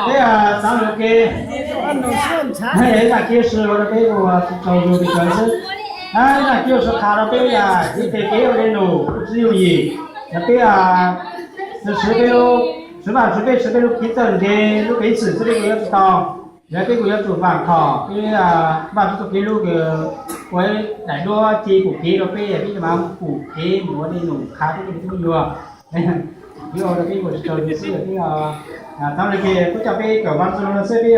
Peb xaav lug ke, yog zaj kiab si ua rau peb ua tsis tsaug zug pes tsawg xwb. Zaj kiab si qha rau peb yam ib txoj kev ua dej num kuj tsis yooj yim. Yog peb siv peb lub, siv Vaajtswv, peb siv peb lub kev txawj ntse, lub kev xwm xwb peb kuj yuav tsis tau. Yog peb kuj yuav tsum vaam khom peb Vaajtswv txuj kev lub kws ua daim duab ci pum kev rau peb, peb mam pum kev mus ua dej num qha peb tej me tub me nyuam. Peb ua rau peb ua tsis tsaug zug xwb, peb txhob le ke kuj coj peb kawm Vaajtswv lug no xwb, peb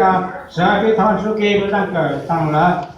sawv peb thov Vaajtswv ke lub zaj kawm taag lawm.